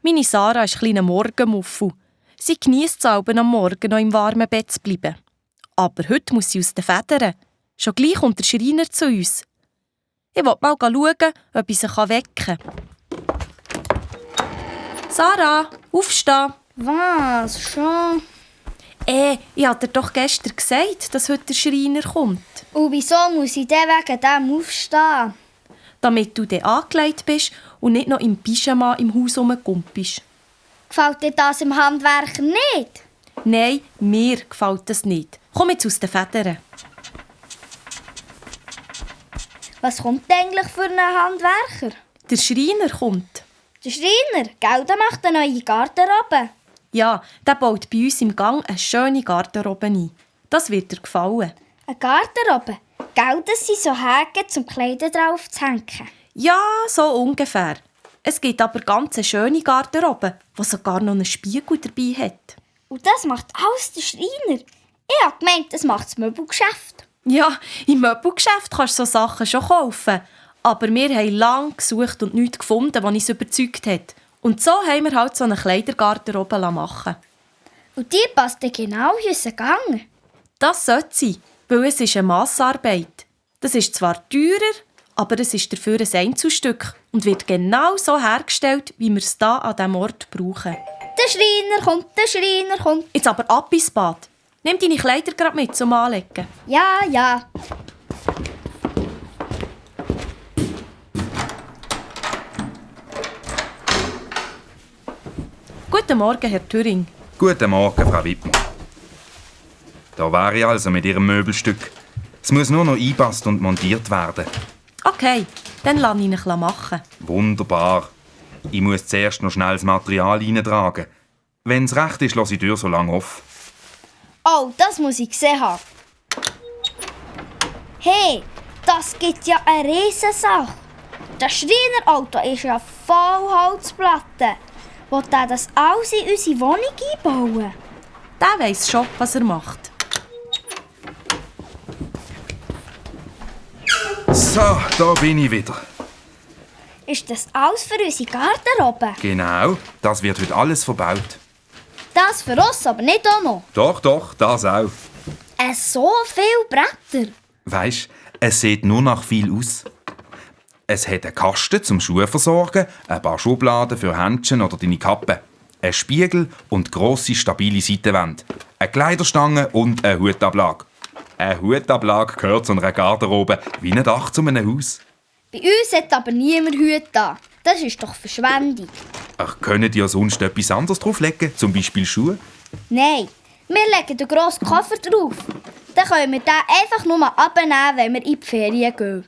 Meine Sarah ist ein kleiner Morgenmuffel. Sie geniesst es aber am Morgen noch im warmen Bett zu bleiben. Aber heute muss sie aus den Federn. Schon gleich kommt der Schreiner zu uns. Ich will mal schauen, ob ich sie wecken kann. Sarah, aufstehen! Was? Schon? Ich habe dir doch gestern gesagt, dass heute der Schreiner kommt. Und wieso muss ich denn wegen dem aufstehen? Damit du dann angelegt bist und nicht noch im Pyjama im Haus rumkumpelst. Gefällt dir das im Handwerker nicht? Nein, mir gefällt das nicht. Komm jetzt aus den Federn. Was kommt denn eigentlich für einen Handwerker? Der Schreiner kommt. Der Schreiner, gell, der macht eine neue Garderobe. Ja, der baut bei uns im Gang eine schöne Garderobe ein. Das wird dir gefallen. Eine Garderobe? Gell, das sind so Häken, zum Kleider drauf zu hängen. Ja, so ungefähr. Es gibt aber ganz eine schöne Garderobe, die sogar noch einen Spiegel dabei hat. Und das macht alles der Schreiner. Ich habe gemeint, das macht das Möbelgeschäft. Ja, im Möbelgeschäft kannst du so Sachen schon kaufen. Aber wir haben lange gesucht und nichts gefunden, was uns überzeugt hat. Und so haben wir halt so eine Kleidergarderobe machen. Und die passt dann genau in unseren Gang. Das sollte sein, weil es ist eine Massarbeit. Das ist zwar teurer, aber es ist dafür ein Einzelstück und wird genau so hergestellt, wie wir es hier an diesem Ort brauchen. Der Schreiner kommt. Jetzt aber ab ins Bad. Nimm deine Kleider gerade mit zum Anlegen. Ja, ja. Guten Morgen, Herr Thüring. Guten Morgen, Frau Wittmann. Da wäre ich also mit Ihrem Möbelstück. Es muss nur noch eingepasst und montiert werden. Okay, dann lasse ich ihn machen. Wunderbar. Ich muss zuerst noch schnell das Material reintragen. Wenn es recht ist, lasse ich die Tür so lange offen. Oh, das muss ich gesehen haben. Hey, das gibt ja eine Riesensache. Das Schreinerauto ist ja voll Holzplatten. Will der das alles in unsere Wohnung einbauen? Der weiss schon, was er macht. So, da bin ich wieder. Ist das alles für unsere Garderobe? Genau, das wird heute alles verbaut. Das für uns aber nicht auch noch. Doch, das auch. So viele Bretter. Weisst, es sieht nur nach viel aus. Es hat einen Kasten zum Schuhe versorgen, ein paar Schubladen für Händchen oder deine Kappe, einen Spiegel und grosse, stabile Seitenwände, eine Kleiderstange und eine Hutablage. Eine Hutablage gehört zu einer Garderobe wie ein Dach zu einem Haus. Bei uns hat aber niemand Hüte da. Das ist doch Verschwendung. Ach, könnt ihr sonst etwas anderes drauflegen, zum Beispiel Schuhe? Nein, wir legen den grossen Koffer drauf. Dann können wir den einfach nur abnehmen, wenn wir in die Ferien gehen.